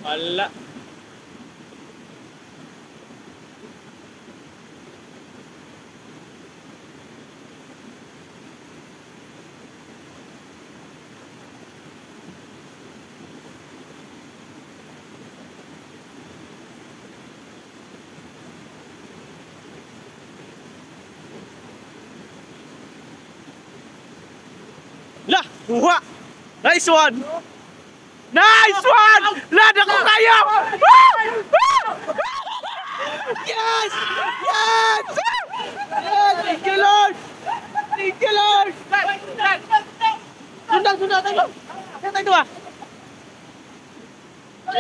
Wala. La, kuha. Nice one. Nice one! La, dako kayo! Yes! Yes! Yes! Thank you, Lord! Thank you, Lord! Sundang, sundang, tayo! Tayo, tayo,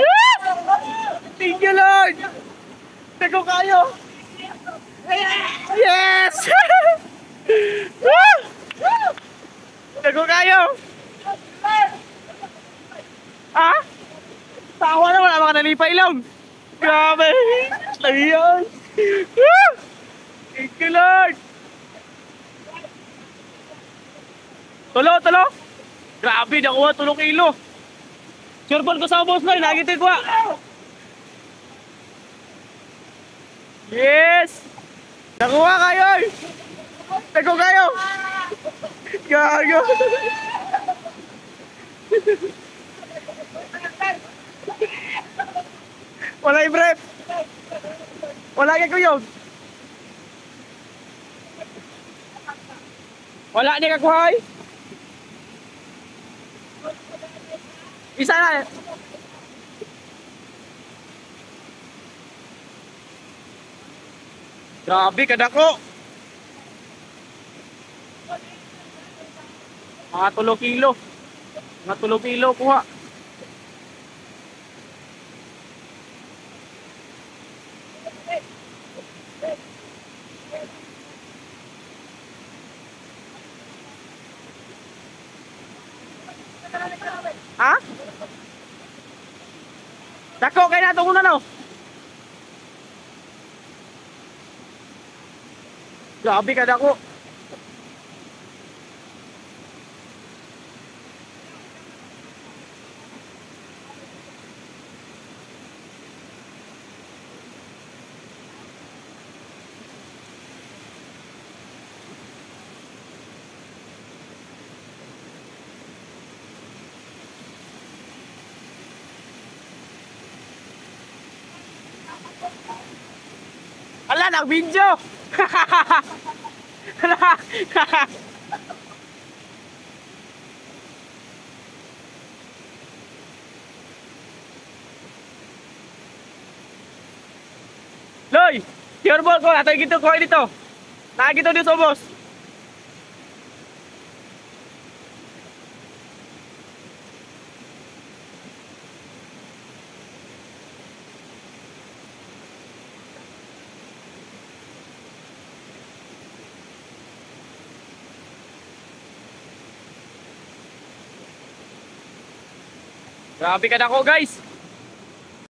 yes! Thank you, Lord! Dako kayo! Yes! Dako kayo! Ah? Tawa na, wala mga nalipa ilong. Grabe! Ayun! Thank you, Lord! Tulo, tulo! Grabe, nakuha, tulong kilo. Sure ball ko sa boss, Lord. Lagi ito kuha. Yes! Nakuha kayo! Nakuha kayo! Gago! Wala yung brief. Wala kay kuyog. Wala ni kakuhay. Isa na. Grabe kadako. Mga 3 kilo. Mga 3 kilo kuha. Ha? Dako kay nato una no. Grabe ka dako. Ala, nag-video! Ala! Loy! Pure ball ko! Atay gito ko dito! Nakagito dito, boss! Grabe ka dako, guys.